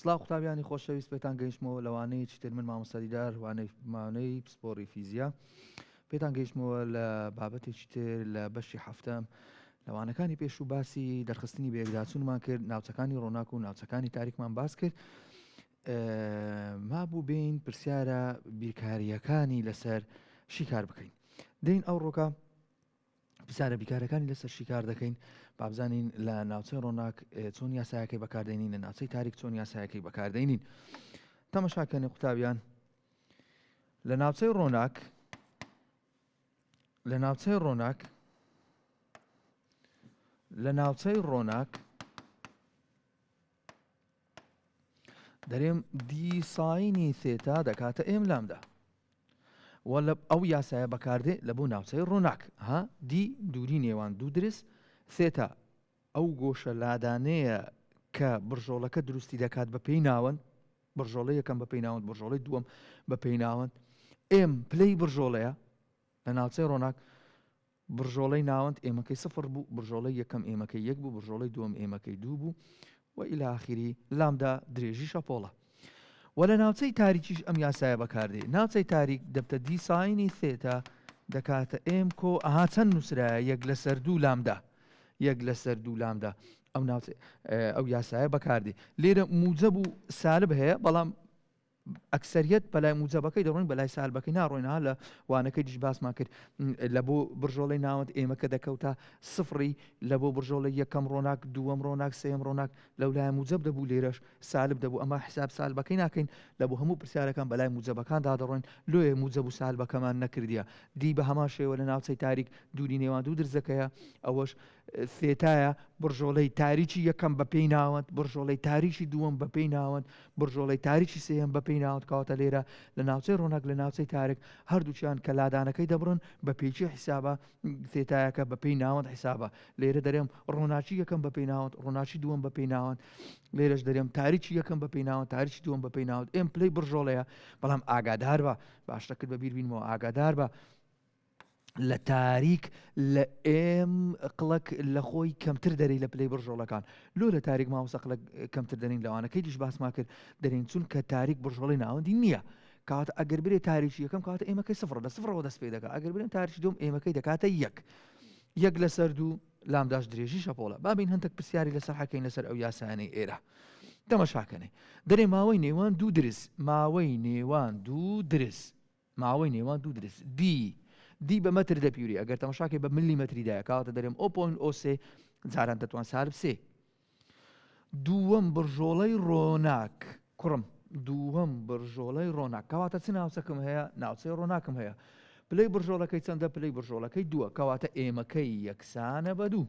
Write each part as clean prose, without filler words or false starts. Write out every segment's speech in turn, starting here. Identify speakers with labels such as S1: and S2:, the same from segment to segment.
S1: سڵاو قوتابیانی خۆشەویست پێتان گەیشتمەوە لە وانەیەکی تر من مامۆستا دیدار وانەی مانەی پسپۆڕی فیزیا پێتان گەیشتمەوە لە بابەتێکی تر لە بەشی هەفتەم لە وانەکانی پێشوو باسی دەرخستنی بەیەکداچوونمان کرد ناوچەکانی ڕۆناک و ناوچەکانی تاریکمان باس کرد مابوو بین پرسیارە بیرکاریەکانی لەسەر شیکار بکەین دین ئەو ڕۆکە پرسیارە بیکارەکانی لەسەر شیکار دەکەین بابزانین لە ناوچەی ڕۆناک چۆن یاسایەکەی بەکاردێنین لە ناوچەی تاریک چۆن یاسایەکەی بەکاردێنین تەمەشاکەنی قوتابیان لە ناوچەی ڕۆناک لە ناوچەی ڕۆناک لە ناوچەی ڕۆناک دەرێم D sine ی theta دەکاتە m lambda و لە ئەو یاسایە بەکاردێ لە بۆ ناوچەی ڕووناک ها D دووری نێوان دوو درز theta ئەو گۆشە لادانەیە کە بڕژۆڵەکە دروستی دەکات بە پێی ناوەند بڕژۆڵە یەکەم بە پێی ناوەند بڕژۆڵەی دووەم بە پێی ناوەند m پلەی بڕژۆڵەیە لە ناوچەی ڕۆناک بڕژۆڵەی ناوەند ئێمەکەی سفڕ بوو، بڕژۆڵەی یەکەم ئێمەکەی یەک بوو، بڕژۆڵەی دووەم ئێمەکەی دوو بوو و الی آخری lambda درێژی شەپۆڵە. وە لە ناوچەی تاریکیش ئەم یاسایە بەکاردێ. ناوچەی تاریک دەبتە D sine ی theta دەکاتە m کۆ ئەها چەند نووسرایە یەک لەسەر دوو لامدا یەک لەسەر دوو لامدا ئەو ناوچە ئەو یاسایە بەکاردێ. لێرە موجەب و سالب هەیە بەڵام ئەکسەریەت بەلای موجەبەکەی دەڕۆین بەلای سالبەکەی ناڕۆین ها لە وانەکەی دیش باسمان کرد لە بۆ بڕژۆڵەی ناوەند ئێمە کە دەکەوتە سفڕی لە بۆ بڕژۆڵەی یەکەم ڕۆناک دووەم ڕۆناک سێم ڕۆناک لەو لایە موجەب دەبوو لێرەش سالب دەبوو ئەمە حساب سالبەکەی ناکەین لە بۆ هەموو پرسیارەکان بەلای موجەبەکاندا دەڕۆین لۆیە موجەب و سالبەکەمان نەکردیە D بە هەمان شێوە لە ناوچەی تاریک دووری نێوان دوو درزەکەیە ئەوەش ثێتایە، بڕژۆڵەی تاریکی یەکەم بە پێی ناوەند، بڕژۆڵەی تاریکی دووەم بە پێی ناوەند، بڕژۆڵەی تاریکی سێیەم بە پێی ناوەند، کەواتە لێرە لە ناوچەی ڕۆناک لە ناوچەی تارک هەردووکیان کە لادانەکەی دەبڕن بە پێی چی حیسابە؟ ثێتایەکە بە پێی ناوەند حیسابە. لێرە دەرێم ڕۆناکی یەکەم بە پێی ناوەند، ڕۆناکی دووەم بە پێی ناوەند، لێرەش دەرێم تاریکی یەکەم بە پێی ناوەند، تاریکی دووەم بە پێی ناوەند. m پلەی بڕژۆڵەیە، بەڵام ئاگادار بە، باشتر کرد بە بیر بینمەوە، ئاگادار بە، لە تاریک لە m قڵک لە خۆی کەمتر دەری لە پلەی بڕژۆڵەکان لۆ لە تاریک مامۆستا قلک کەمتر دەرین لەوانەکەی دیش باسما کرد دەرین چونکە تاریک بڕژۆڵی ناوەندی نییە کات ئەگەر برێ تاریکی یەکەم کاتە ئێمەکەی سفر لە سفرەوە دەست پێ دەکات ئەگەر برێن تاریکی دوم ئێمەکەی دەکاتە یەک یەک لەسەر دوو لامداش درێژی شەپۆڵە بابین هەندێک پرسیاری لەسەر حەکەین لەسەر ئەو یاسایانەی ئێرە تەمەشاکەنەی دەرێ ماوەی نێوان دوو درز ماوەی نێوان دوو درز ماوەی نێوان دوو درز D D بە مەتر دەپیوری ئەگەر تەمەشاکەی بە ملی مەتری دایە کەواتە دەرێم o point o سێ جاران دەتوان سالب سێ دووەم بڕژۆڵەی ڕۆناک کوڕم دووەم بڕژۆڵەی ڕۆناک کەواتە چ ناوچەکم هەیە ناوچەی ڕۆناکم هەیە پلەی بڕژۆڵەکەی چەندە پلەی بڕژۆڵەکەی دووە کەواتە ئێمەکەی یەکسانە بە دوو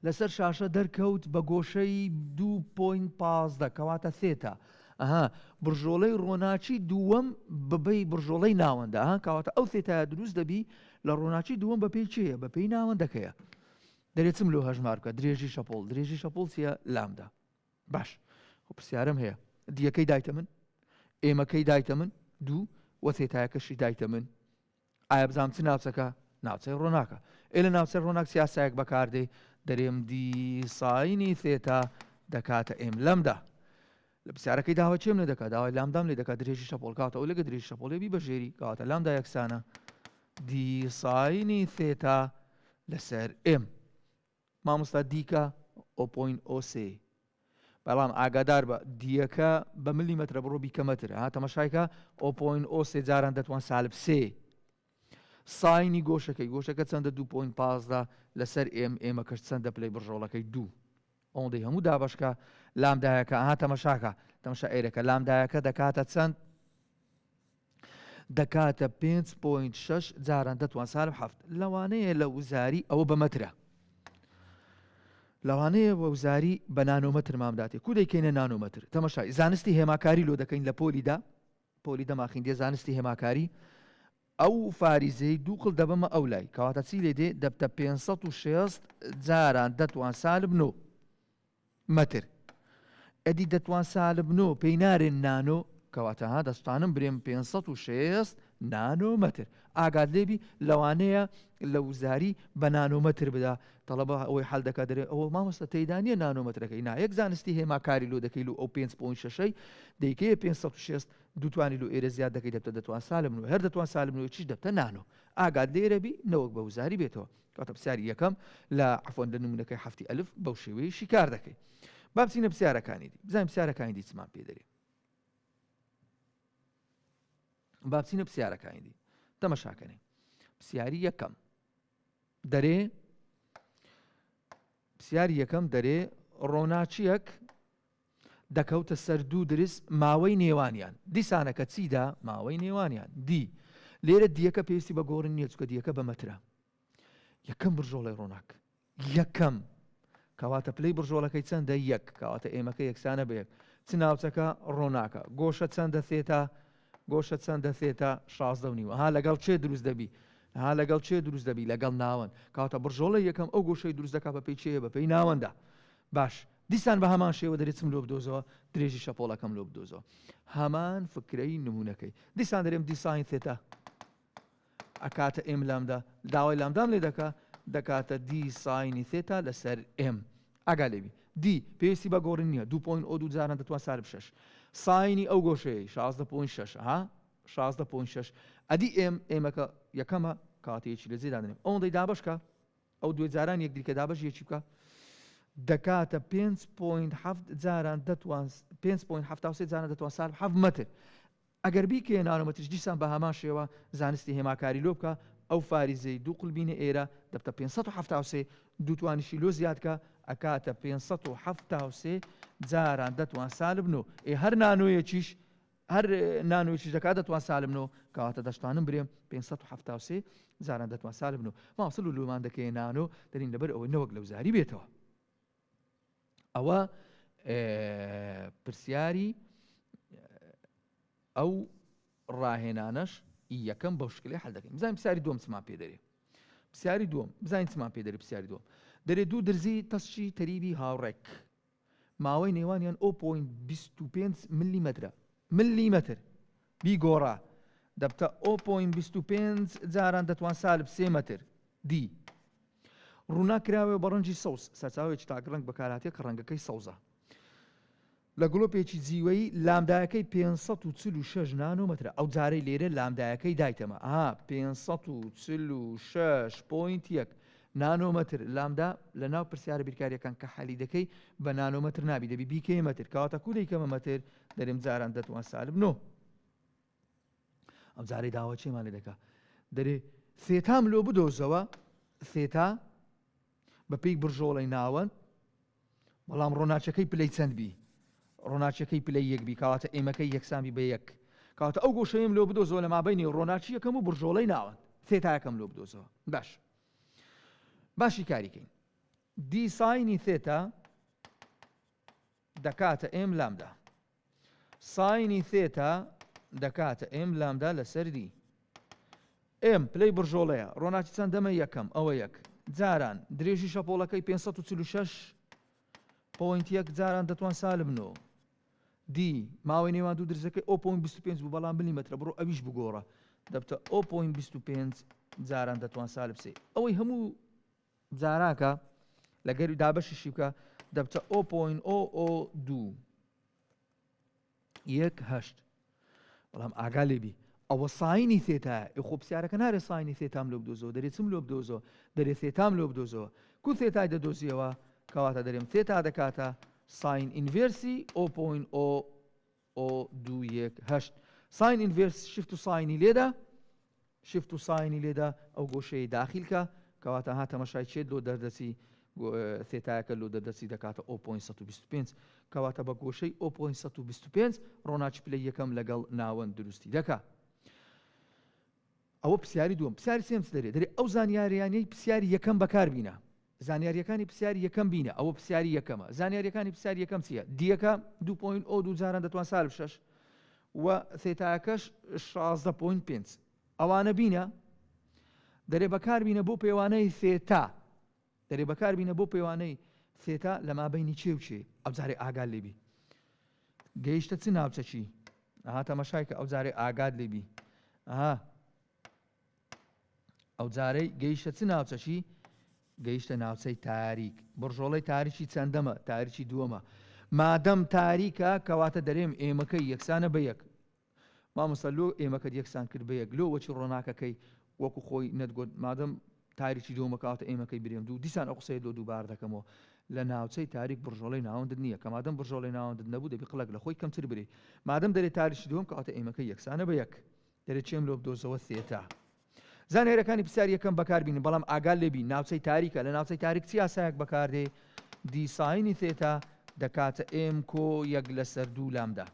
S1: لەسەر شاشە دەرکەوت بە گۆشەی 2.15 کەواتە theta ئەها بڕژۆڵەی ڕۆناکی دووەم بەبەی بڕژۆڵەی ناوەندە ها کەواتە ئەو ثێتایە دروست دەبی لە ڕۆناکی دووەم بەپێی چێە بەپێی ناوەندەکەیە دەرێ چم لۆ هەژمار بکە درێژی شەپۆڵ درێژی شەپۆڵ چییە لامدا باش خۆ پرسیارم هەیە دیەکەی دایتە من ئێمەکەی دایتە من دوو وە ثێتایەکەشی دایتە من ئایا بزانم چ ناوچەکە؟ ناوچەی ڕۆناکە. ئێ لە ناوچەی ڕۆناک چ یاسایەک بەکاردێ؟ دەرێم D sine ی theta دەکاتە m lambda. لە پرسیارەکەی داوای چێم لێ دەکات؟ داوای لامدام لێ دەکات درێژی شەپۆڵ کاتە ئەو لەگە درێژی شەپۆڵێ بی بە ژێری کەواتە لامدا یەکسانە D sine ی theta لەسەر m. مامۆستا دیکە o point o سێ بەڵام ئاگادار بە دیەکە بە ملیمەترە بڕۆ بیکە مەتر ها تەمەشایکە o point o سێ جاران دەتوان سالب سێ sine ی گۆشەکەی گۆشەکە چەندە دوو point 15 لەسەر m ئێمەکەش چەندە پلەی بڕژۆڵەکەی دوو ئەوەندەی هەموو دابەشکە لامدایەکە ئەها تەمەشاکە تەمەشا ئێرەکە لامدایەکە دەکاتە چەند دەکاتە پێنج point شەش جاران دەتوان سالب حەفت لەوانەیە لە وزاری ئەوە بە مەترە لەوانەیە بە وزاری بە نانۆمەتر مامداتێ کو دەیکەینە نانۆمەتر تەمەشای زانستی هێماکاری لۆ دەکەین لە پۆلیدا پۆلی دەماخین دێ زانستی هێماکاری ئەو فاریزەی دوو قل دەبەمە ئەو لای کەواتە چی لێ دێ دەبتە 560 جاران دەتوان سالب نۆ مەتر. ئەدی دەتوان سالب نۆ پێی نارێن نانۆ؟ کەواتە ها دەستانم برێم 560 نانۆمەتر. ئاگات لێبی لەوانەیە لە وزاری بە نانۆمەتر بدا تەڵەبە ئەوەی حەل دەکات دەرێ ئەوە مامۆستا تێیدا نییە نانۆمەترەکەی نا یەک زانستی هێما کاری لۆ دەکەی لۆ ئەو پێنج point شەشەی دەیکەیە 560 دوتوانی لۆ ئێرە زیاد دەکەی دەبتە دەتوان سالب نۆ هەر دەتوان سالب نۆ چیش دەبتە نانۆ ئاگات لێرە بی نەوەک بە وزاری بێتەوە کەواتە پرسیاری یەکەم لە عەفوەن لە نمونەکەی حەفتی ئەلف بەو شێوەیە شیکار دەکەی با بچینە پرسیارەکانی دی بزانین پرسیارەکانی دی چمان پێ دەرێ با بچینە پرسیارەکانی دی تەمەشاکەنێ پرسیاری یەکەم دەرێ پرسیاری یەکەم دەرێ ڕۆناچیەک دەکەوتە سەر دوو درز ماوەی نێوانیان دیسانەکە چیدا ماوەی نێوانیان d لێرە d یەکە پێویستی بە گۆڕین نییە چکە d یەکە بە مەترە یەکەم بڕژۆڵی ڕۆناک یەکەم کەواتە پلەی بڕژۆڵەکەی چەندە یەک کەواتە m ەکە یەکسانە بە یەک چ ناوچەکە ڕۆناکە گۆشە چەندە theta گۆشە چەندە theta 16 و نیوە ها لەگەڵ چێ دروست دەبی ها لەگەڵ چێ دروست دەبی لەگەڵ ناوەند کەواتە بڕژۆڵە یەکەم ئەو گۆشەی دروست دەکات بە پێی چێ بە پێی ناوەندە باش دیسان بە هەمان شێوە دەرێ چم لۆ بدۆزەوە درێژی شەپۆڵەکەم لۆ بدۆزەوە هەمان فکرەی نمونەکەی دیسان دەرێم d sine theta ئەکاتە m lambda داوای lambda م لێ دەکا دەکاتە d sine ی theta لەسەر m ئاگا لێبی d پێویستی بە گۆڕین نییە دو point o دوو جاران دەتوان سالب شەش sine ی ئەو گۆشەیە 16 point شەش ها 16 point شەش ئەدی m m ەکە یەکەمە کاتێکی لە جێدانێم ئەوەندەی دابشکە ئەو دوێ جاران یەکدی کە دابەش یەکی بکە دەکاتە 5.7 جاران دەتوان 5.73 جاران دەتوان سالب 7 مەتر ئەگەر بیکەیە نانۆمەتریش دیسان بە هەمان شێوە زانستی هێماکاری لۆ بکە، ئەو فاریزەی دوو قولبینە ئێرە دەبتە 573، دوو توانیشی لۆ زیاد کە ئەکاتە 573 جاران دەتوان سالب نۆ، ئێ هەر نانۆیەکیش هەر نانۆیەکیش دەکات دەتوان سالب نۆ، کەواتە دەشتوانم برێم 573 جاران دەتوان سالب نۆ. مامۆستا لۆ لۆمان دەکەیە نانۆ دەرین لەبەر ئەوەی نەوەک لەوزاری بێتەوە. ئەوە پرسیاری ئەو ڕاهێنانەش یەکەم بەو شکلی حل دەکەین بزانین پرسیاری دووەم چمان پێ دەرێ پرسیاری دووەم بزانین چمان پێ دەرێ پرسیاری دووەم دەرێ دوو درزی تەسکی تەریبی هاوڕێک ماوەی نێوانیان 0.25 ملیمەترە ملیمەتر بیگۆڕە دەبتە 0.25 جاران دەتوان سالب سێ مەتر d ڕووناک کراوە بە ڕەنگی سەوز، سەرچاوەیەکی تاک ڕەنگ بەکارهاتیە کە ڕەنگەکەی سەوزە. لە گڵۆپێکی جیوەیی لامدایەکەی 546 نانۆمەترە. ئەو جارەی لێرە لامدایەکەی دایتەمە. ئەها 546.1 نانۆمەتر لامدا لە ناو پرسیارە بیرکاریەکان کە حەلی دەکەی بە نانۆمەتر نابی دەبی بیکەیە مەتر. کەواتە کو دەیکەمە مەتر دەرێم جاران دەتوان سالب نۆ. ئەم جارەی داوا چێمان لێ دەکا دەرێ theta م لۆ بدۆزەوە theta بە پێی بڕژۆڵەی ناوەند بەڵام ڕۆناچەکەی پلەی چەند بی ڕۆناچەکەی پلەی یەک بی کەواتە m ەکەی یەکسان بی بە یەک کەواتە ئەو گۆشەیەم لۆ بدۆزەوە لە مابینی ڕۆناچی یەکەم و بڕژۆڵەی ناوەند theta یەکەم لۆ بدۆزەوە باش باشی کاریکەین d sine ی theta دەکاتە m lambda. sine ی theta دەکاتە m lambda لەسەر d. m پلەی بڕژۆڵەیە، ڕۆناکی چەندەمە یەکەم، ئەوە یەک. جاران درێژی شەپۆڵەکەی 546 point یەک جاران دەتوان سالب نۆ. d ماوەی نێوان دوو درزەکەی o point 25 بوو بەڵام ملیمەترە بڕۆ ئەویش بگۆڕە دەبتە o point 25 جاران دەتوان سالب سێ ئەوەی هەموو جاراکە لەگەر دابەشیشی بکە دەبتە o point o o دوو یەک هەشت بەڵام ئاگا لێبی ئەوە sine ی theta یە ئێ خۆ پرسیارەکە نارێ sine ی theta م لۆ بدۆزەوە دەرێ چم لۆ بدۆزەوە دەرێ theta م لۆ بدۆزەوە کو theta ی دەدۆزیەوە کەواتە دەرێم theta دەکاتە sine inverse ی o point o o دوو یەک هەشت sine inverse shift و sine ی لێدا shift و sine ی لێدا ئەو گۆشەی داخیل کە کەواتە ها تەمەشای چێت لۆ دەردەچی theta یەکە لۆ دەردەچی دەکاتە o point 125 کەواتە بە گۆشەی o point 125 ڕۆناکی پلەی یەکەم لەگەڵ ناوەند دروستی دەکا ئەوە پرسیاری دووەم پرسیاری سێم چ دەرێ دەرێ ئەو زانیاریانەی پرسیاری یەکەم بەکاربینە زانیاریەکانی پرسیاری یەکەم بینە ئەوە پرسیاری یەکەمە زانیاریەکانی پرسیاری یەکەم چییە d یەکە دوو point o دوو جاران دەتوان سالب شەش و theta یەکەش 16 point پێنج ئەوانە بینە دەرێ بەکاربینە بۆ پێوانەی theta دەرێ بەکاربینە بۆ پێوانەی theta لە مابینی چێ و چێ ئەو جارێ ئاگات لێبی گەیشتە چ ناوچەکی ئەها تەمەشای کە ئەو جارێ ئاگات لێبی ئەها. ئەو جارەی گەیشتە چ ناوچەکی؟ گەیشتە ناوچەی تاریک. بڕژۆڵەی تاریکی چەندەمە؟ تاریکی دووەمە. مادەم تاریکە کەواتە دەرێم ئێمەکەی یەکسانە بە یەک. مامۆستا لۆ ئێمەکەت یەکسان کرد بە یەک لۆ وەچی ڕۆناکەکەی وەکو خۆی نەتگۆت مادەم تاریکی دووەمە کەواتە ئێمەکەی برێم دوو دیسان ئەو قسەیە لۆ دووبارە دەکەمەوە لە ناوچەی تاریک بڕژۆڵەی ناوەندت نییە کە مادەم بڕژۆڵەی ناوەندت نەبوو دەبی قڵک لە خۆی کەمتر برێی مادەم دەرێ تاریکی دووەم کەواتە ئێمەکەی یەکسانە بە یەک دەرێ چێم لۆ بدۆزەوە ثێتا. زانیاریەکانی پرسیاری یەکەم بەکاربینن بەڵام ئاگات لێبی ناوچەی تاریکە لە ناوچەی تاریک چ یاسایەک بەکاردێ D sine ی theta دەکاتە m کۆ یەک لەسەر دوو lambda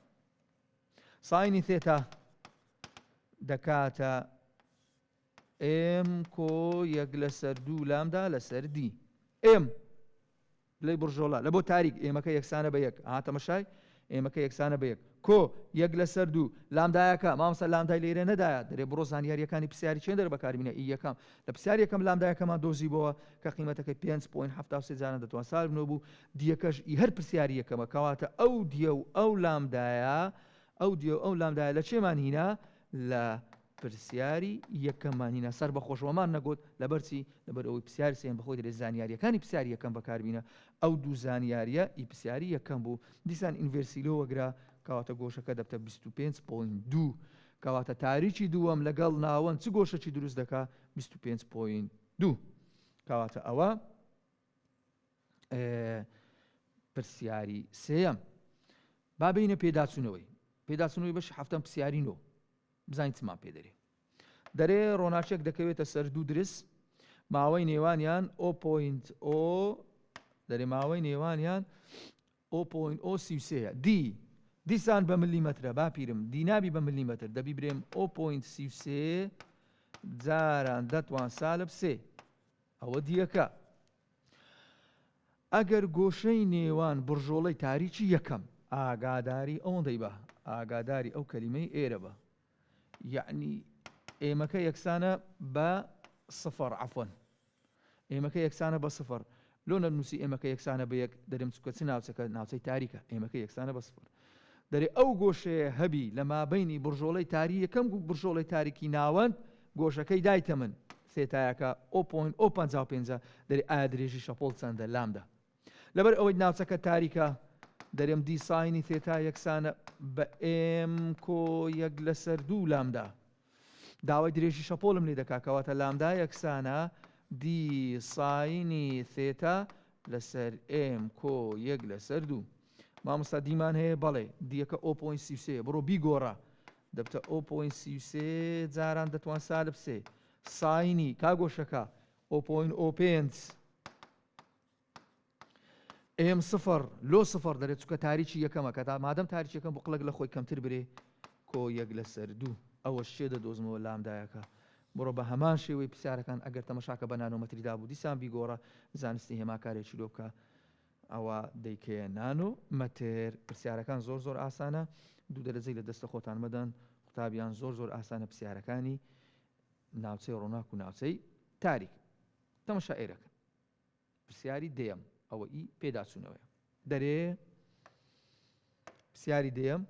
S1: sine ی theta دەکاتە m کۆ یەک لەسەر دوو lambda لەسەر D m پلەی بڕژۆڵە لە بۆ تاریک m ەکە یەکسانە بە یەک ئەها تەمەشای m ەکە یەکسانە بە یەک کۆ یەک لەسەر دوو lambda یەکە مامۆستا lambda ی لێرە نەدایە دەرێ بڕۆ زانیاریەکانی پرسیاری چێن دەر بەکاربینە ئی یەکەم لە پرسیاری یەکەم lambda یەکەمان دۆزیبەوە کە قیمەتەکەی 5.73 جاران دەتوان سالب نۆ بوو D یەکەش ئی هەر پرسیاری یەکەمە کەواتە ئەو D یە و ئەو lambda یە ئەو D یە و ئەو lambda یە لە چێمان هینا لە پرسیاری یەکەممان هینا سەربەخۆشەوەمان نەگوت لەبەر چی؟ لەبەر ئەوەی پرسیاری سێیەم بەخۆی دەرێ زانیاریەکانی پرسیاری یەکەم بەکاربینە ئەو دوو زانیاریە ئی پرسیاری یەکەم بوو دیسان inverse ی لۆ وەگرە کەواتە گۆشەکە دەبتە 25.2 کەواتە تاریکی دووەم لەگەڵ ناوەند چ گۆشەکی دروست دەکا 25.2 کەواتە ئەوە پرسیاری سێیەم با بینە پێداچوونەوەی پێداچوونەوەی بەشی هەفتەم پرسیاری نۆ بزانین چمان پێ دەرێ. دەرێ ڕۆناکیەک دەکەوێتە سەر دوو درز ماوەی نێوانیان o point o دەرێ ماوەی نێوانیان o point o سی و سێیە D دیسان بە ملیمەترە باپیرم D نابی بە ملیمەتر دەبی برێم o point 33 جاران دەتوان سالب سێ ئەوە D یەکە ئەگەر گۆشەی نێوان بڕژۆڵەی تاریکی یەکەم. ئاگاداری ئەوەندەی بە. ئاگاداری ئەو کەلیمەی ئێرە بە. یەعنی m ەکە یەکسانە بە سفر عەفوەن m ەکە یەکسانە بە سفر لۆ نەنووسی m ەکە یەکسانە بە یەک دەرێم چونکە چ ناوچەکە ناوچەی تاریکە m ەکە یەکسانە بە سفر دەرێ ئەو گۆشەیە هەبی لە مابەینی بڕژۆڵەی تاری یەکەم و بڕژۆڵەی تاریکی ناوەند گۆشەکەی دایتە من theta یەکە o point o 55 دەرێ ئایا درێژی شەپۆڵ چەندە لامدا لەبەر ئەوەی ناوچەکە تاریکە دەرێم D sine ی theta یەکسانە بە m کۆ یەک لەسەر دوو لامدا داوای درێژی شەپۆلم لێ دەکا کەواتە لامدا یەکسانە D sine ی theta لەسەر m کۆ یەک لەسەر دوو. مامۆستا D مان هەیە؟ بەڵێ D یەکە o point 33 بڕۆ بیگۆڕە دەبتە o point 33 جاران دەتوان سالب سێ sine ی کا گۆشەکە o point o پێنج m سفر لۆ سفر دەرێت چونکە تاریکی یەکەمە کە تا مادەم تاریکی یەکەم بۆ قلق لە خۆی کەمتر برێ کۆ یەک لەسەر دوو ئەوەش چێ دەدۆزمەوە lambda یەکە بڕۆ بە هەمان شێوەی پرسیارەکان ئەگەر تەمەشاکە بە نانۆمەتری دابوو دیسان بیگۆڕە زانستی هێماکارێکی لۆ بکە ئەوە دەیکەیە نانۆ مەتر پرسیارەکان زۆر زۆر ئاسانە دوو دەرەجەی لە دەستە خۆتان مەدەن قوتابیان زۆر زۆر ئاسانە پرسیارەکانی ناوچەی ڕووناک و ناوچەی تاریک تەمەشا ئێرەکە پرسیاری دەیەم ئەوە ئی پێداچوونەوەیە دەرێ پرسیاری دەیەم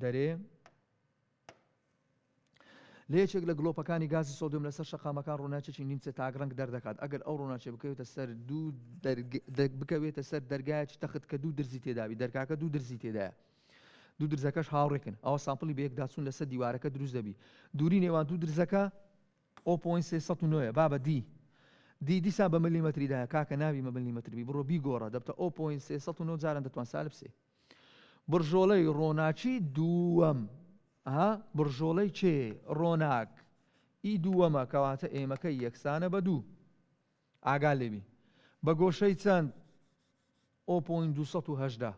S1: دەرێ لە یەکێک لە گڵۆپەکانی گازی سۆدیۆم لەسەر شەقامەکان ڕووناکیی نیمچە تاک ڕەنگ دەردەکات ئەگەر ئەو ڕووناکیە بکەوێتە سەر دوو بکەوێتە سەر دەرگایەکی تەخت کە دوو درزی تێدابی دەرگاکە دوو درزی تێدایە دوو درزەکەش هاوڕێکن ئەوە sample ی بەیەکداچوون لەسەر دیوارەکە دروست دەبی دووری نێوان دوو درزەکە o point 309 ە بابە D D دیسان بە ملیمەتری دایە کاکە نابی بە ملیمەتر بی بڕۆ بیگۆڕە دەبتە o point 309 جاران دەتوان سالب سێ بڕژۆڵەی ڕۆناکی دووەم ئەها بڕژۆڵەی چێ ڕۆناک ئی دووەمە کەواتە m ەکەی یەکسانە بە دوو ئاگا لێبی بە گۆشەی چەند o point 218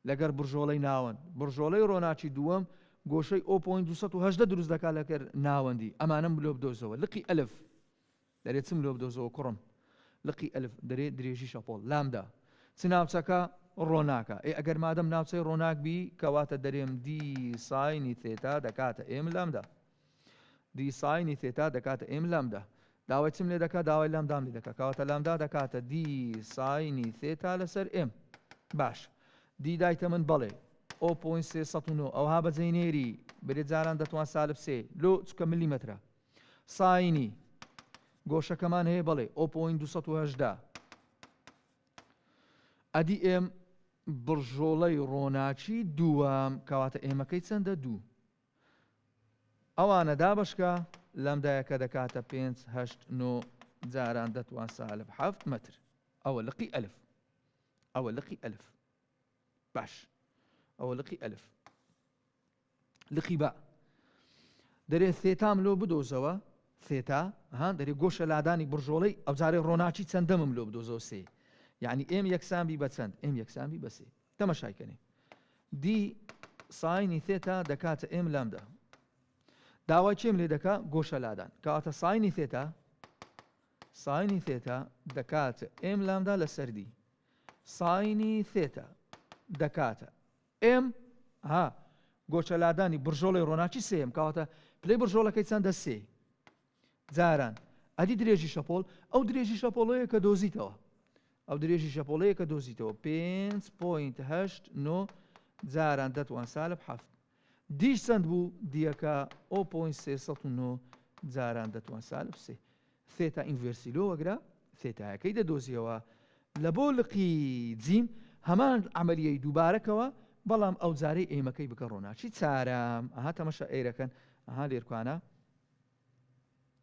S1: لەگەر بڕژۆڵەی ناوەند بڕژۆڵەی ڕۆناکی دووەم گۆشەی o point 218 دروست دەکات لەگەر ناوەندی ئەمانەم بلۆ بدۆزەوە لقی ئەلف دەرێ چم لۆ بدۆزەوە کوڕم لقی ئەلف دەرێ درێژی شەپۆڵ لامدا چ ناوچەکە ڕۆناکە ئێ ئەگەر مادەم ناوچەی ڕۆناک بی کەواتە دەرێم D sine ی theta دەکاتە m لامدا D sine ی theta دەکاتە m لامدا داوای چم لێ دەکات داوای لامدام لێ دەکات کەواتە لامدا دەکاتە D sine ی theta لەسەر m باش D دایتە من بەڵێ o point 309 ئەوها بەجێ نێری برێ جاران دەتوان سالب سێ لۆ چکە ملیمەترە. ساینی گۆشەکەمان هەیە بەڵێ o point 218 ئەدی m بڕژۆڵەی ڕۆناکی دووەم کەواتە m ەکەی چەندە دوو ئەوانە دابەشکە لامدایەکە دەکاتە پێنج هەشت نۆ جاران دەتوان سالب حەفت مەتر ئەوە لقی ئەلف ئەوە لقی ئەلف باش ئەوە لقی ئەلف لقی با دەرێ ثێتام لۆ بدۆزەوە ثێتا ها دەرێ گۆشە لادانی بڕژۆڵەی ئەوجارێ ڕۆناکی چەندەمم لۆ بدۆزەوە سێ یعنی m یەکسان بی بە چەند m یەکسان بی بە سێ تەمەشای کەنێ d ساینی ثێتا دەکاتە m لامدا داوای چێم لێ دەکا گۆشە لادان کەواتە ساینی ثێتا ساینی ثێتا دەکاتە m لامدا لەسەر d ساینی ثێتا دەکاتە m ها گۆشە لادانی بڕژۆڵەی ڕۆناکی سێیەم کەواتە پلەی بڕژۆڵەکەی چەندە سێ جاران ئەدی درێژی شەپۆڵ ئەو درێژی شەپۆڵەیە کە دۆزیتەوە ئەو درێژی شەپۆڵەیە کە دۆزیتەوە 5.89 جاران دەتوان سالب هەفت d یش چەند بوو d یەکە o point 309 جاران دەتوان سالب سێ ثێتا inverse ی لۆ وەگرە ثێتایەکەی دەدۆزیەوە لە بۆ لقی جیم هەمان عەمەلیەی دووبارەکەوە بەڵام ئەوجارەی m ەکەی بکە ڕۆناکی چارەم ئەها تەمەشا ئێرەکەن ئەها لێرکانە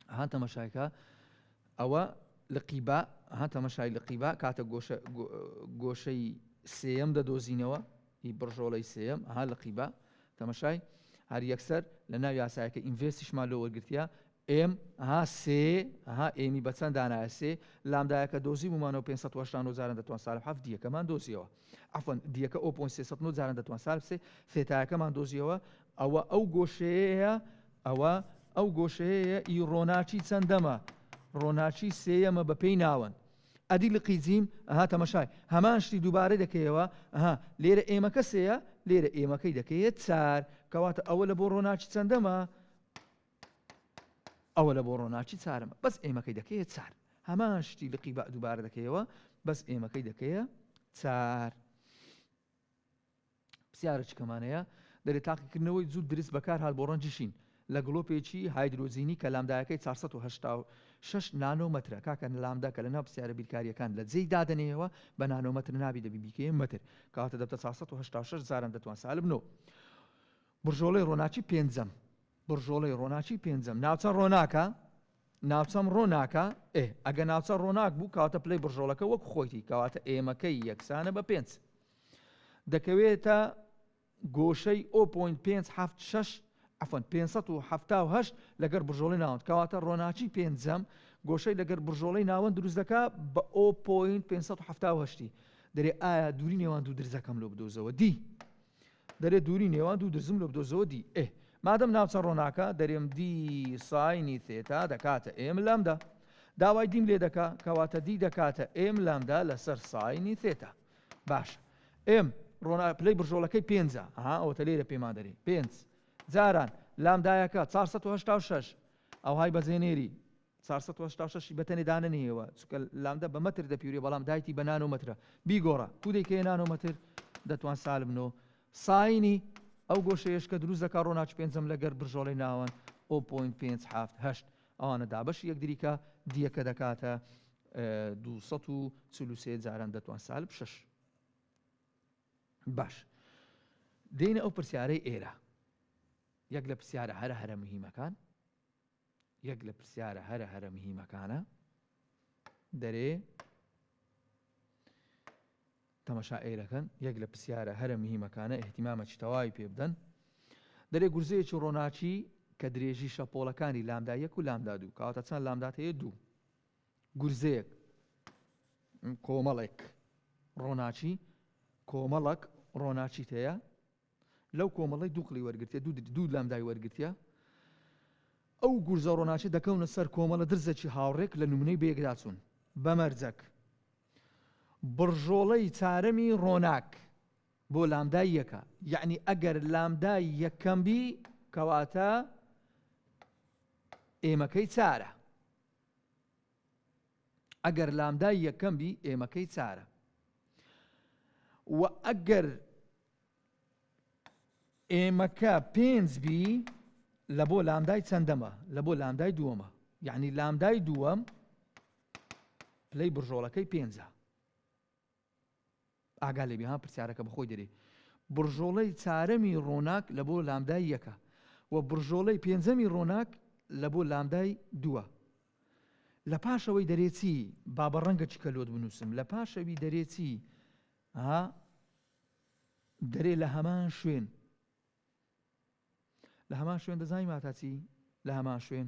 S1: ئەها تەمەشایکە ئەوە لقی با ئەها تەمەشای لقی با کاتە گۆشە گۆشەی سێیەم دەدۆزینەوە ئی بڕژۆڵەی سێیەم ئەها لقی با تەمەشای هەر یەکسەر لە ناو یاسایەکە inverse یشمان لۆ وەرگرتیە m ها سێ ها m ی بە چەند دانایە سێ لامدایەکە دۆزی بوومانەوە 589 جاران دەتوان سالب حەفت d یەکەمان دۆزیەوە عەفوەن d یەکە o point 309 جاران دەتوان سالب سێ ثێتایەکەمان دۆزیەوە ئەوە ئەو گۆشەیەیە ئەوە ئەو گۆشەیەیە ئی ڕۆناکی چەندەمە ڕۆناکی سێیەمە بە پێی ناوەند ئەدی لقی جیم ئەها تەمەشای هەمان شتی دووبارە دەکەیەوە ئەها لێرە m ەکە سێیە لێرە m ەکەی دەکەیە چار کەواتە ئەوە لە بۆ ڕۆناکی چەندەمە ئەوە لە بۆ ڕۆناکی چارەمە بەس m ەکەی دەکەیە چار هەمان شتی لقی با دووبارە دەکەیەوە بەس m ەکەی دەکەیە چار پرسیارە چکەمانەیە دەرێ تاقیکردنەوەی جووت درز بەکار هات بۆ ڕەنجی شین لە گڵۆپێکی هایدرۆجینی کە لامدایەکەی 486 نانۆمەترە کاکە لامدا کە لەناو پرسیارە بیرکاریەکان لە جێی دادەنێیەوە بە نانۆمەتر نابی دەبی بیکەیە مەتر کەواتە دەبتە 486 جاران دەتوان سالب نۆ بڕژۆڵەی ڕۆناکی پێنجەم بڕژۆڵەی ڕۆناکی پێنجەم ناوچە ڕۆناکە ناوچەم ڕۆناکە ئێ ئەگە ناوچە ڕۆناک بوو کەواتە پلەی بڕژۆڵەکە وەک خۆیتی کەواتە m ەکەی یەکسانە بە پێنج دەکەوێتە گۆشەی o point پێنج حەفت شەش عەفوەن 578 لەگەر بڕژۆڵەی ناوەند کەواتە ڕۆناکی پێنجەم گۆشەی لەگەر بڕژۆڵەی ناوەند دروست دەکا بە o point 578 دەرێ ئایا دووری نێوان دوو درزەکەم لۆ بدۆزەوە d دەرێ دووری نێوان دوو درزم لۆ بدۆزەوە d ئێ مادەم ناوچە ڕۆناکە دەرێم d ساینی ثێتا دەکاتە m لامدا داوای d م لێ دەکا کەواتە d دەکاتە m لامدا لەسەر ساینی ثێتا باشە m ڕۆنا پلەی بڕژۆڵەکەی پێنجە ئەها ئەوەتە لێرە پێمان دەرێ پێنج جاران لامدایەکە 486 ئەوهای بەزێنێری 486 ی بەتەنێ دانەنێیەوە چونکە لامدا بە مەتر دەپیورێ بەڵام دایتی بە نانۆمەترە بیگۆڕە کو دەیکەیە نانۆمەتر دەتوان سالب نۆ ساینی ئەو گۆشەیەش کە دروست دەکا ڕۆناکی پێنجەم لەگەر برژۆڵەی ناوەند o point پێنج حەفت هەشت ئەوانە دابەشی یەکدریکە d یەکە دەکاتە 243 جاران دەتوان سالب شەش باش دێنە ئەو پرسیارەی ئێرە یەک لە پرسیارە هەرە هەرە مهیمەکان یەک لە پرسیارە هەرە هەرە مهیمەکانە دەرێ تەمەشا ئێرەکەن یەک لە پرسیارە هەرە مهیمەکانە ئیهتیمامەکی تەواوی پێ بدەن دەرێ گورزەیەکی ڕۆناکی کە درێژی شەپۆڵەکانی لامدا یەک و لامدا دوو کەواتە چەند لامدات هەیە دوو گورزەیەک کۆمەڵێک ڕۆناکی کۆمەڵک ڕۆناکیت هەیە لەو کۆمەڵەی دوو قڵی وەرگرتیە دوو دوو لامدای وەرگرتیە ئەو گورزە ڕۆناچی دەکەونە سەر کۆمەڵە درزێکی هاوڕێک لە نمونەی بەیەکداچوون بە مەرجەک بڕژۆڵەی چارەمی ڕۆناک بۆ لامدای یەکە یەعنی ئەگەر لامدای یەکەم بی کەواتە m ەکەی چارە ئەگەر لامدای یەکەم بی m ەکەی چارە و ئەگەر m ەکە پێنج بی لە بۆ لامدای چەندەمە لە بۆ لامدای دووەمە. یعنی لامدای دووەم پلەی بڕژۆڵەکەی پێنجە. ئاگا لێبی ها پرسیارەکە بەخۆی دەرێ بڕژۆڵەی چارەمی ڕۆناک لە بۆ لامدای یەکە و بڕژۆڵەی پێنجەمی ڕۆناک لە بۆ لامدای دووە. لە پاشەوەی دەرێ چی؟ با بە ڕەنگە چکە لۆت بنووسم. لە پاشەوی دەرێ چی؟ ها دەرێ لە هەمان شوێن. لە هەمان شوێن دەزانی واتا چی؟ لە هەمان شوێن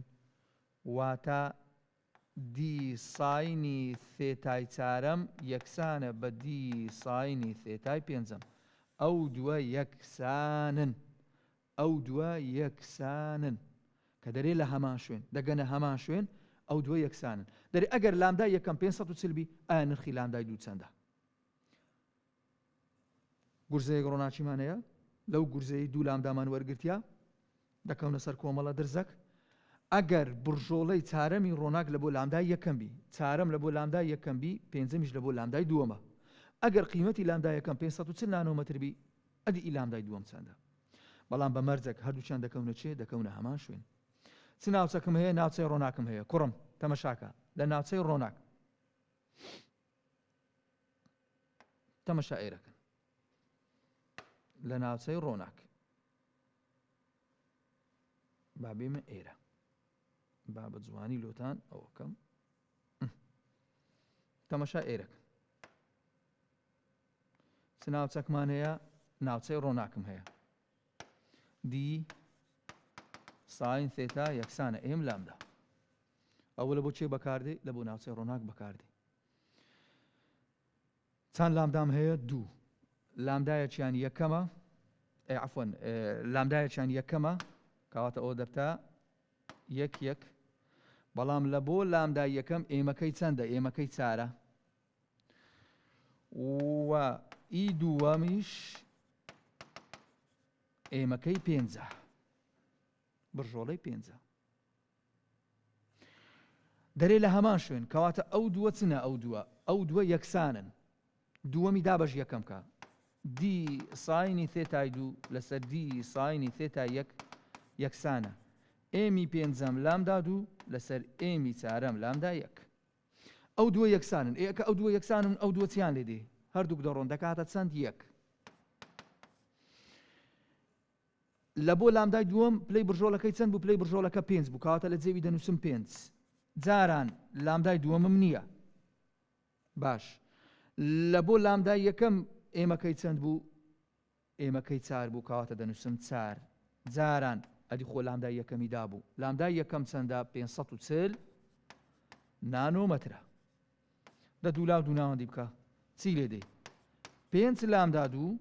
S1: واتا D sine ی theta ی چارەم یەکسانە بە D sine ی theta ی پێنجەم. ئەو دووە یەکسانن. ئەو دووە یەکسانن. کە دەرێ لە هەمان شوێن دەگەنە هەمان شوێن ئەو دووە یەکسانن. دەرێ ئەگەر لامدای یەکەم 540 بی ئایا نرخی لامدای دوو چەندە؟ گورزەیەک ڕۆناکیمان هەیە لەو گورزەی دوو لامدامان وەرگرتیا دەکەونە سەر کۆمەڵە درزەک ئەگەر بڕژۆڵەی چارەمی ڕۆناک لە بۆ لامدای یەکەم بی چارەم لە بۆ لامدای یەکەم بی پێنجەمیش لە بۆ لامدای دووەمە ئەگەر قیمەتی لامدای یەکەم 540 نانۆمەتر بی ئەدی ئی لامدای دووەم چەندە بەڵام بە مەرجەک هەردووکیان دەکەونە چێ دەکەونە هەمان شوێن چ ناوچەکم هەیە ناوچەی ڕۆناکم هەیە کوڕم تەمەشاکە لە ناوچەی ڕۆناک تەمەشا ئێرەکەن لە ناوچەی ڕۆناک با بێمە ئێرە با بە جوانی لۆتان ئەوەکەم تەمەشا ئێرەکەن چ ناوچەکمان هەیە ناوچەی ڕۆناکم هەیە D sine theta یەکسانە m lambda ئەوە لە بۆ چێ بەکاردێ لە بۆ ناوچەی ڕۆناک بەکاردێ چەند لامدام هەیە؟ دوو. لامدایەکیان یەکەمە، ئێ عەفوەن، لامدایەکیان یەکەمە، کەواتە ئەوە دەبتە یەک یەک، بەڵام لە بۆ لامدای یەکەم ئێمەکەی چەندە؟ ئێمەکەی چارە و ئی دووەمیش ئێمەکەی پێنجە، بڕژۆڵەی پێنجە. دەرێ لە هەمان شوێن کەواتە ئەو دووە چنە ئەو دووە ئەو دووە یەکسانن دووەمی دابەش یەکەم کە D sine ی theta ی دوو لەسەر D sine ی theta ی یەک یەکسانە m ی پێنجەم لامدا دوو لەسەر m ی چارەم لامدا یەک ئەو دووە یەکسانن ئێ کە ئەو دووە یەکسانن ئەو دووە چیان لێ دێ هەردووک دەڕۆن دەکاتە چەند یەک لە بۆ لامدای دووەم پلەی بڕژۆڵەکەی چەند بوو پلەی بڕژۆڵەکە پێنج بوو کەواتە لە جێوی دەنووسم پێنج جاران لامدای دووەمم نییە باش لە بۆ لامدای یەکەم ئێمەکەی چەند بوو ئێمەکەی چار بوو کەواتە دەنووسم چار جاران ئەدی خۆ لامدای یەکەمی دابوو لامدای یەکەم چەندە 540 نانۆمەترە دە دوولا و دوو ناوەندی بکە چی لێ دێ؟ پێنج لامدا دوو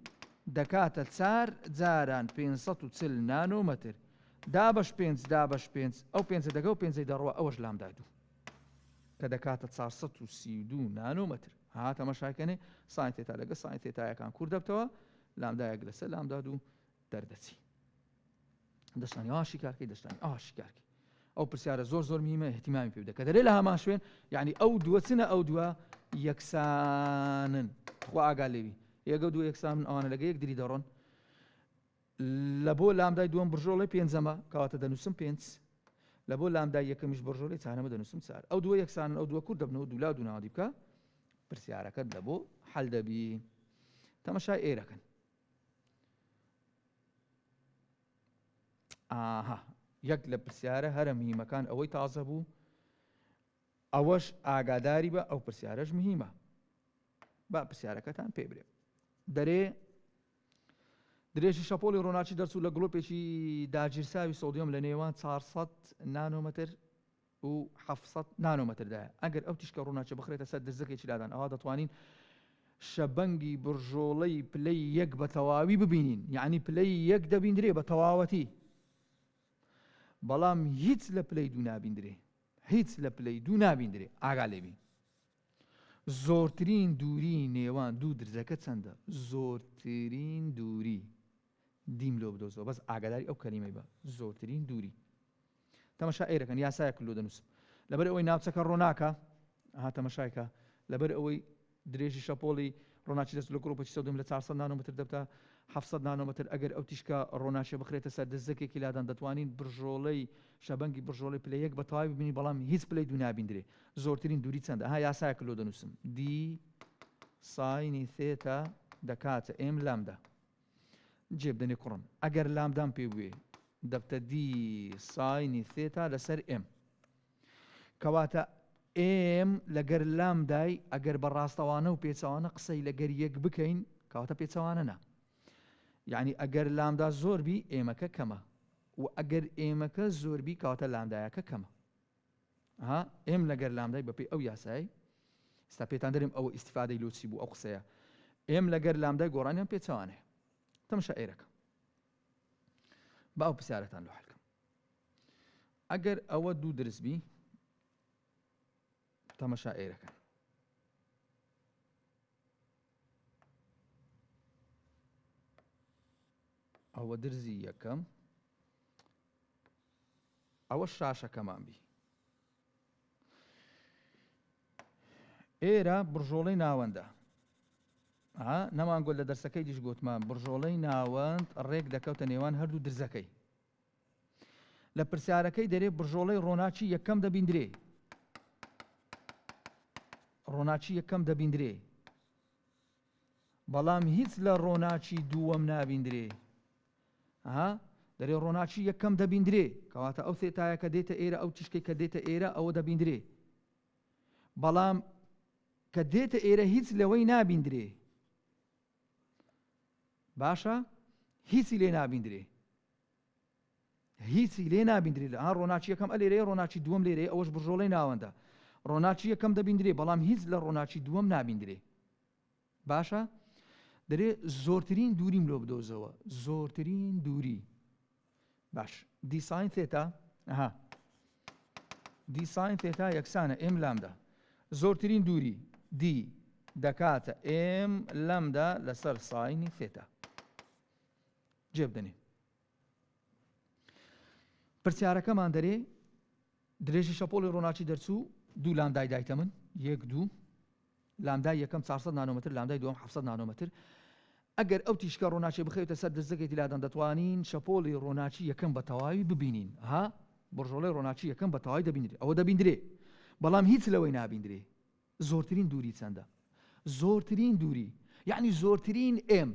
S1: دەکاتە چار جاران 540 نانۆمەتر دابەش پێنج دابەش پێنج ئەو پێنجە دەگە و پێنجەی دەڕوا ئەوەش لامدا دوو کە دەکاتە 432 نانۆمەتر ها تەمەشاکەنێ sine theta لەگە sine theta یەکان کور دەبتەوە لامدایەک لەسەر لامدا دوو دەردەچی دەشتانی ئاوا شیکارکەی دەشتانی ئاوا شیکارکەی ئەو پرسیارە زۆر زۆر مهمە اهتمامی پێ بدە کە دەرێ لە هەمان شوێن یعنی ئەو دووە چنە ئەو دووە یەکسانن خوا ئاگا لێوی یەگە دووە یەکسانن ئەوانە لەگە یەک دری دەڕۆن لە بۆ لامدای دووەم بڕژۆڵی پێنجەمە کەواتە دەنووسم پێنج لە بۆ لامدای یەکەمیش بڕژۆڵی چارەمە دەنووسم چار ئەو دووە یەکسانن ئەو دووە کورت دەبنەوە دوولا دوو ناوەندی بکە پرسیارەکەت لە بۆ حەل دەبی تەمەشای ئێرەکەن ئاها یەک لە پرسیارە هەرە مهیمەکان ئەوەی تازە بوو ئەوەش ئاگاداری بە ئەو پرسیارەش مهیمە با پرسیارەکەتان پێ برێ دەرێ درێژی شەپۆلی ڕۆناکی دەرچوو لە گڵۆپێکی داگیرساوی سۆدیۆم لە نێوان 400 نانۆمەتر و 700 نانۆمەتردایە. ئەگەر ئەو تیشکە ڕووناکیە بخرێتە سەر درزەکێکی لادان ئەوا دەتوانین شەبەنگی بڕژۆڵەی پلەی یەک بە تەواوی ببینین یەعنی پلەی یەک دەبیندرێ بە تەواوەتی بەڵام هیچ لە پلەی دوو نابیندرێ هیچ لە پلەی دوو نابیندرێ ئاگا لێبی زۆرترین دووری نێوان دوو درزەکە چەندە زۆرترین دووری دیم لۆ بدۆزەوە بەس ئاگاداری ئەو کەلیمەی بە زۆرترین دووری تەمەشا ئێرەکەن یاسایەک لۆ دەنووسم لەبەر ئەوەی ناوچەکە ڕۆناکە ها تەمەشایکە لەبەر ئەوەی درێژی شەپۆڵی ڕۆناکی دەست لە گڕوپەکی سۆدیۆم لە 400 نانۆمەتر دەبتە 700 نانۆمەتر. ئەگەر ئەو تیشکە ڕۆناکیە بخرێتە سەر دزەکێکی لادان دەتوانین بڕژۆڵەی شەبەنگی بڕژۆڵەی پلە یەک بە تەواوی ببینین بەڵام هیچ پلەی دوو نابیندرێ. زۆرترین دووری چەندە؟ ها یاسایەک لۆ دەنووسم D sine ی theta دەکاتە m lambda. جێ بدەنێ کوڕم ئەگەر lambda م پێ بوێ دەبتە D sine ی theta لەسەر m. کەواتە m لەگەر lambda ی ئەگەر بە ڕاستەوانە و پێچەوانە قسەی لەگەر یەک بکەین کەواتە پێچەوانە نا. یعنی ئەگەر lambda زۆر بی m ەکە کەمە و ئەگەر m ەکە زۆر بی کەواتە lambda یەکە کەمە. ها m لەگەر lambda ی بەپێی ئەو یاسای ئستا پێتان دەرێم ئەوە ئیسیفادەی لۆ چی بوو ئەو قسەیە m لەگەر lambda ی گۆڕانیان پێچەوانەیە. تەمشا ئێرەکە با ئەو پرسیارەتان لۆ حلکەم. ئەگەر ئەوە دوو درس بی تەمەشا ئێرەکەن. ئەوە درزی یەکەم ئەوە شاشەکەمان بی ئێرە بڕژۆڵەی ناوەندە نەمان گۆت لە دەرسەکەی دیش گوتمان بڕژۆڵەی ناوەند ڕێک دەکەوتە نێوان هەردوو درزەکەی. لە پرسیارەکەی دەرێ بڕژۆڵەی ڕۆناکی یەکەم دەبیندرێ. ڕۆناکی یەکەم دەبیندرێ بەڵام هیچ لە ڕۆناکی دووەم نابیندرێ. ها دەرێ ڕۆناکی یەکەم دەبیندرێ کەواتە ئەو theta یە کە دێتە ئێرە ئەو تیشکێک کە دێتە ئێرە ئەوە دەبیندرێ بەڵام کە دێتە ئێرە هیچ لەوەی نابیندرێ. باشە هیچی لێ نابیندرێ هیچی لێ نابیندرێ لە ڕۆناکی یەکەم ئەلێرەیە ڕۆناکی دووەم لێرەیە ئەوەش بڕژۆڵەی ناوەندە ڕۆناکی یەکەم دەبیندرێ بەڵام هیچ لە ڕۆناکی دووەم نابیندرێ. باشە دەرێ زۆرترین دووریم لۆ بدۆزەوە زۆرترین دووری. باش D sine theta ئەها D sine theta یەکسانە m lambda. زۆرترین دووری D دەکاتە m lambda لەسەر sine ی theta. جێ بدەنێ پرسیارەکەمان دەرێ درێژی شەپۆڵی ڕۆناکی دەرچوو دوو lambda ی دایتە من یەک دوو lambda ی یەکەم 400 نانۆمەتر lambda ی دووەم 700 نانۆمەتر. ئەگەر ئەو تیشکە ڕۆناکی بخەوێتە سەر درزەکێکی لادان دەتوانین شەپۆڵی ڕۆناکی یەکەم بە تەواوی ببینین. ها بڕژۆڵەی ڕۆناکی یەکەم بە تەواوی دەبینرێ ئەوە دەبیندرێ بەڵام هیچ لەوەی نابیندرێ. زۆرترین دووری چەندە؟ زۆرترین دووری یعنی زۆرترین m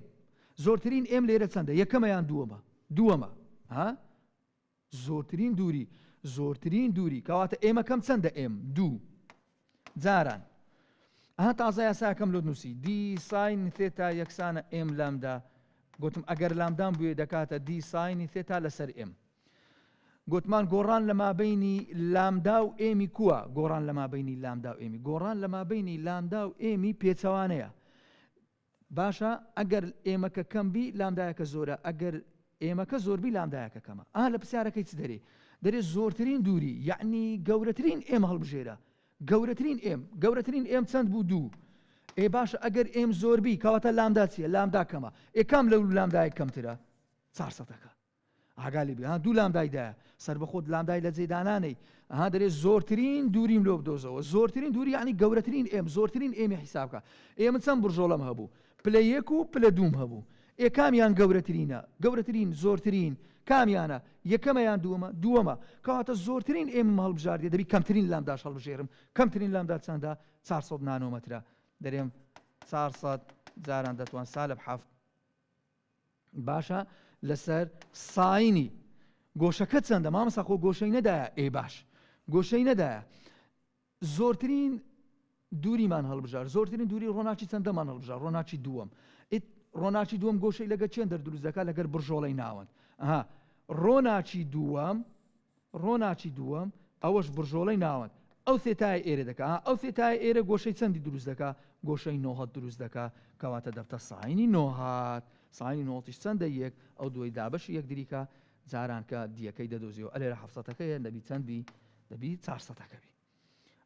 S1: زۆرترین m لێرە چەندە؟ یەکەمە یان دووەمە؟ دووەمە. ها زۆرترین دووری زۆرترین دووری کەواتە m ەکەم چەندە؟ m دوو جاران. ئەها تازە یاساکەم لۆ نووسی D sine theta یەکسانە m lambda. گوتم ئەگەر lambda م بوێ دەکاتە D sine ی theta لەسەر m. گوتمان گۆڕان لە مابینی lambda و m ی کووە؟ گۆڕان لە مابینی lambda و m ی گۆڕان لە مابینی lambda و m ی پێچەوانەیە. باشە ئەگەر m ەکە کەم بی lambda یەکە زۆرە ئەگەر m ەکە زۆر بی lambda یەکە کەمە. ئا لە پرسیارەکەی چ دەرێ؟ دەرێ زۆرترین دووری یعنی گەورەترین m هەڵبژێرە. گەورەترین m گەورەترین m چەند بوو؟ دوو. ئێ باشە ئەگەر m زۆر بی کەواتە lambda چییە؟ lambda کەمە. ئێ کام لەو lambda یە کەمترە؟ چارسەتەکە. ئاگا لێ بێ ها دوو lambda ی دایە سەربەخۆت lambda ی لە جێ دانانەی. ئەها دەرێ زۆرترین دووریم لۆ بدۆزەوە. زۆرترین دووری یعنی گەورەترین m زۆرترین m ی حیسابکە. ئێ من چەند بڕژۆڵەم هەبوو؟ پلە یەک و پلە دووم هەبوو. ئێ کامیان گەورەترینە؟ گەورەترین زۆرترین کامیانە؟ یەکەمە یان دووەمە؟ دووەمە. کەواتە زۆرترین m م هەڵبژاردیە دەبی کەمترین lambda ش هەڵبژێرم. کەمترین lambda چەندە؟ 400 نانۆمەترە. دەرێم 400 جاران دەتوان سالب حەفت. باشە لەسەر sine ی گۆشەکە چەندە؟ مامۆستا خۆ گۆشەی نەدایە. ئێ باش گۆشەی نەدایە. زۆرترین دووریمان هەڵبژار زۆرترین دووری ڕۆناکی چەندەمان هەڵبژار؟ ڕۆناکی دووەم. ڕۆناکی دووەم گۆشەی لەگە چێن دەردروست دەکات؟ لەگەر بڕژۆڵەی ناوەند. ئەها ڕۆناکی دووەم ڕۆناکی دووەم ئەوەش بڕژۆڵەی ناوەند ئەو theta ی ئێرە دەکا. ئەو theta ی ئێرە گۆشەی چەندی دروست دەکا؟ گۆشەی نۆهەت دروست دەکا. کەواتە دەبتە sine ی نۆهات. sine ی نۆهەتیش چەندە؟ یەک. ئەو دووەی دابەشی یەکدریکە جاران کە D ەکەی دەدۆزیەوە ئەلێرە حەفسەتەکەیە دەبی چەند بی؟ دەبی چارسەتەکە بی.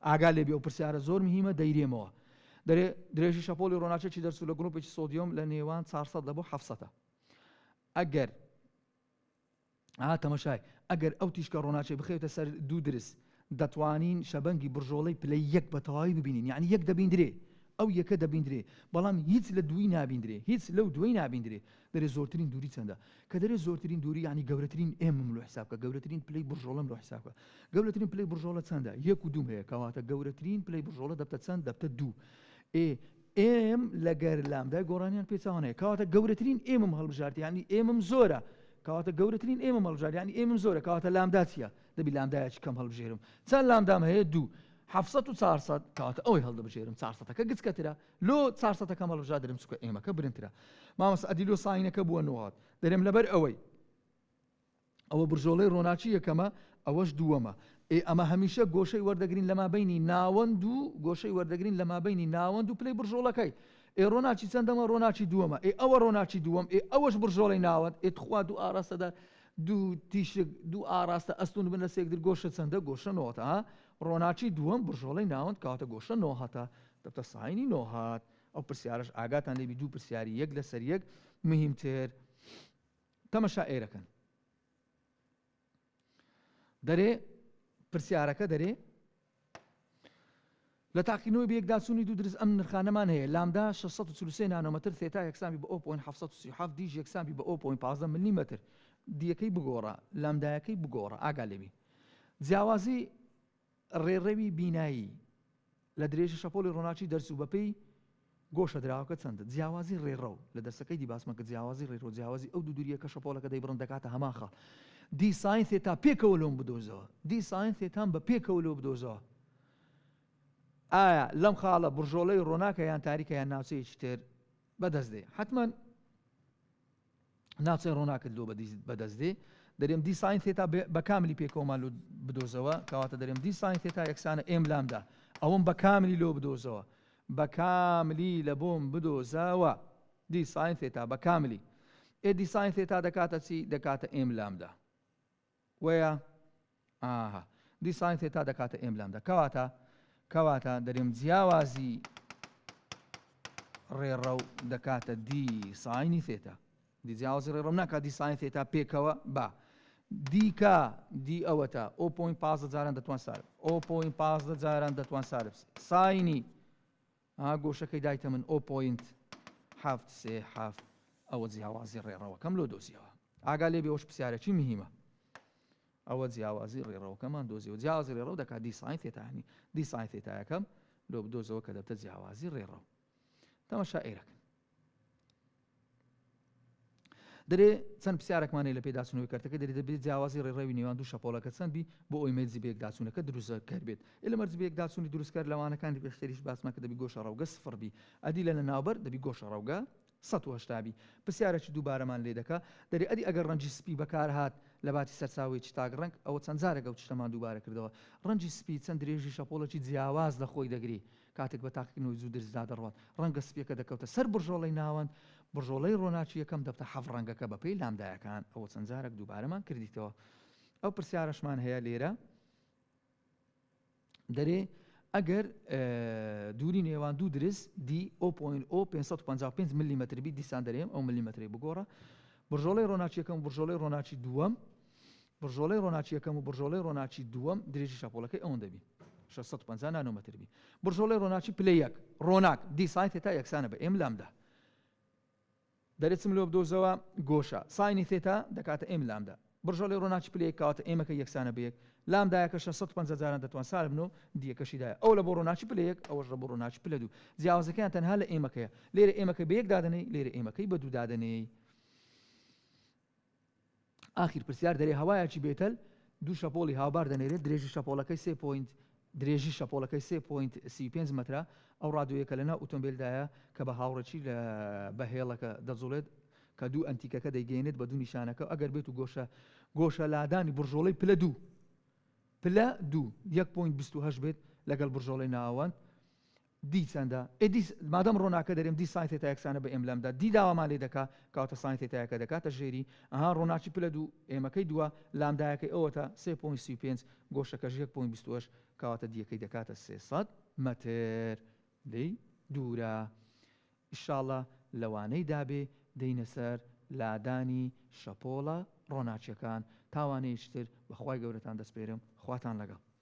S1: ئاگا لێبی ئەو پرسیارە زۆر مهمە دەیرێمەوە. دەرێ درێژی شەپۆلی ڕۆناکێکی دەرچوو لە گرۆپێکی سۆدیۆم لە نێوان 400 لە بۆ 700 ئەگەر ئا تەمەشای ئەگەر ئەو تیشکە ڕۆناکیە بخەوێتە سەر دوو درز دەتوانین شەبەنگی بڕژۆڵەی پلەی یەک بە تەواوی ببینین یعنی یەک دەبیندرێ. ئەو یەکە دەبیندرێ بەڵام هیچ لە دووی نابیندرێ هیچ لەو دووەی نابیندرێ دەرێ زۆرترین دووری چەندە کە دەرێ زۆرترین دووری یانی گەورەترین M م لۆ حساب کە گەورەترین پلەی بڕژۆڵەم لۆ حساب کە گەورەترین پلەی بڕژۆڵە چەندە یەک و دووم هەیە کەواتە گەورەترین پلەی بڕژۆڵە دەبتە چەند دەبتە دوو ئێ M لەگەر لامدای گۆڕانیان پێچەوانەیە کەواتە گەورەترین M م هەڵبژارد یانی M م زۆرە کەواتە گەورەترین M م هەڵبژارد یانی M م زۆرە کەواتە لامدا چییە دەبی لامدایەکی کەم هەڵبژێرم چەند لامدام هەیە دوو حەفسەد و چارسەد کەواتە ئەوەی هەڵدەبژێرم چارسەتەکە گچکەترە لۆ چارسەتەکەم هەڵبژادرم چونکە M ەکە برنترە مامۆستا ئەدی لۆ sine ەکە بووە نۆهات دەرێم لەبەر ئەوەی ئەوە برژۆڵەی ڕۆناکی یەکەمە ئەوەش دووەمە ئێ ئەمە هەمیشە گۆشەی وەردەگرین لە مابینی ناوەند و گۆشەی وەردەگرین لە مابینی ناوەند و پلەی بڕژۆڵەکەی ئێ ڕۆناکی چەندەمە ڕۆناکی دووەمە ئێ ئەوە ڕۆناکی دووەم ئێ ئەوەش بڕژۆڵەی ناوەند ئێ تخوا دوو ئاراستەدار دوو تیشک دوو ئاراستە ئەستون بن لە سێکتر گۆشە چەندە گۆشە نۆتە ڕۆناکی دووەم بڕژۆڵەی ناوەند کەواتە گۆشە نۆهاتە دەبتە sine ی نۆهات ئەو پرسیارەش ئاگاتان لێبی دوو پرسیاری یەک لەسەر یەک مهمتر تەمەشا ئێرەکەن دەرێ پرسیارەکە دەرێ لە تاقینەوەی بەیەکداچوونی دوو درز ئەم نرخانەمان هەیە لامدا 643 نانۆمەتر ثێتا یەکسان بی بە 0.737 D ش یەکسان بی بە 0.15 ملیمەتر D ەکەی بگۆڕە لامدایەکەی بگۆڕە ئاگا لێبی جیاوازی ڕێڕەوی بینایی لە درێژی شەپۆلی ڕۆناکی دەرچوو بەپێی گۆشە دراوەکە چەندە؟ جیاوازی ڕێڕەو، لە دەرسەکەی دی باسمان کرد جیاوازی ڕێڕەو جیاوازی ئەو دوو دوورییە کە شەپۆلەکە دەیبڕن دەکاتە هەمان خاڵ. D sine theta پێکەوە لۆم بدۆزەوە. D sine theta م بە پێکەوە لۆ بدۆزەوە. ئایا لەم خاڵە بڕژۆڵەی ڕۆناکە یان تاریکە یان ناوچەیەکی تر بەدەست دێ؟ حەتمەن ناوچەی ڕۆناکت لۆ بەدەست دێ دەرێم D sine theta بە کاملی پێکەوەمان لۆ بدۆزەوە کەواتە دەرێم D sine theta یەکسانە M لامدا ئەوەم بە کاملی لۆ بدۆزەوە بە کاملی لە بۆم بدۆزەوە D sine theta بە کاملی ئێ D sine theta دەکاتە چی دەکاتە M لامدا وەیە ئاها D sine theta دەکاتە M لامدا کەواتە کەواتە دەرێم جیاوازی ڕێڕەو دەکاتە D sine ی theta دی جیاوازی ڕێڕەو ناکات D sine theta پێکەوە با دیکە دی ئەوەتە ئەو point پازدە جاران دەتوان سالب ئەو point پازدە جاران دەتوان سالب sine ی ها گۆشەکەی دایتە من ئەو point حەفت سێ حەفت ئەوە جیاوازی ڕێڕەوەکەم لۆ دۆزیەوە ئاگا لێ بێ ئەوش پرسیارەکی مهمە ئەوە جیاوازی ڕێڕەوەکەمان دۆزیەوە جیاوازی ڕێڕەو دەکات D sine theta ی D sine theta یەکەم لۆ بدۆزەوە کە دەبتە جیاوازی ڕێڕەو تەمەشا ئێرەکەن دەرێ چەند پرسیارێکمان هەیە لە پێداچوونەوەی کەرتەکە دەرێ دەبێت جیاوازی ڕێڕەوی نێوان دوو شەپۆلەکە چەند بی بۆ ئەوەی مەرجی بەیەکداچوونەکە دروستکەر بێت ئێ لە مەرجی بەیەکداچوونی دروستکەر لەوانەکانی پێشتریش باسمان کە دەبی گۆشە ڕەوگە سفر بی ئەدی لە لەناوبەر دەبی گۆشە ڕەوگە 180 بی پرسیارێکی دووبارەمان لێ دەکا دەرێ ئەدی ئەگەر ڕەنگی سپی بەکار هات لە باتی سەرچاوەیەکی تاک ڕەنگ ئەوە چەند جارێک ئەو شتەمان دووبارە کردەوە ڕەنگی سپی چەند درێژی شەپۆڵێکی جیاواز لە خۆی دەگری کاتێک بە تاقیکردنەوەی زوو درزدا دەڕوات، ڕەنگە سپییەکە دەکەوتە سەر بڕژۆڵەی ناوەند، بڕژۆڵەی ڕۆناکی یەکەم دەبتە حەفت ڕەنگەکە بەپێی لامدایەکان، ئەوە چەند جارێک دووبارەمان کردیتەوە. ئەو پرسیارەشمان هەیە لێرە دەرێ ئەگەر دووری نێوان دوو درز D 0.0555 ملیمەتر بی دیسان دەرێم ئەو ملیمەتری بگۆڕە بڕژۆڵەی ڕۆناکی یەکەم و بڕژۆڵەی ڕۆناکی دووەم بڕژۆڵەی ڕۆناکی یەکەم و بڕژۆڵەی ڕۆناکی دووەم درێژی شەپۆڵەکەی ئەوەندە بی 650 نانۆمەتر بی بڕژۆڵەی ڕۆناکی پلە یەک ڕۆناک D sine theta یەکسانە بە M لامدا دەرێ چم لۆ بدۆزەوە گۆشە sine ی theta دەکاتە M لامدا بڕژۆڵەی ڕۆناکی پلە یەک کەواتە M ەکە یەکسانە بە یەک لامدایەکە 650 جاران دەتوان سالب نۆ D ەکەشی دایە ئەو لە بۆ ڕۆناکی پلە یەک ئەوەش لە بۆ ڕۆناکی پلە دوو جیاوازەکەیان تەنها لە M ەکەیە لێرە M ەکە بە یەک دادەنێی لێرە M ەکەی بە دوو دادەنێی ئاخیر پرسیار دەرێ هەوایەکی بێتەل دوو شەپۆڵی هاوبار دەنێرێت درێژی شەپۆڵەکەی سێ point درێژی شەپۆڵەکەی سێ point 35 مەترە ئەو ڕادیۆیە کە لەناو ئۆتۆمبیلدایە کە بە هاوڕێکی لە بە هێڵەکە دەجوڵێت کە دوو ئەنتیکەکە دەیگەێنێت بە دوو نیشانەکە ئەگەر بێت و گۆشە گۆشە لادانی بڕژۆڵەی پلە دوو پلە دوو یەک point 28 بێت لەگەڵ بڕژۆڵەی ناوەند D چەندە؟ ئێ D مادەم ڕۆناکە دەرێم D sine theta یەکسانە بە M لامدا D داوامان لێ دەکا کەواتە sine theta یەکە دەکاتە ژێری ئەها ڕۆناکی پلە دوو M ەکەی دووە لامدایەکەی ئەوەتە سێ point 35 گۆشەکەش یەک point 28 کەواتە D یەکەی دەکاتە 300 مەتر لێی دوورە ئیشاڵە لەوانەی دابێ دێینە سەر لادانی شەپۆڵە ڕۆناکیەکان تا وانەیەکی تر بەخوای گەورەتان دەسپێرم خواتان لەگەڵ.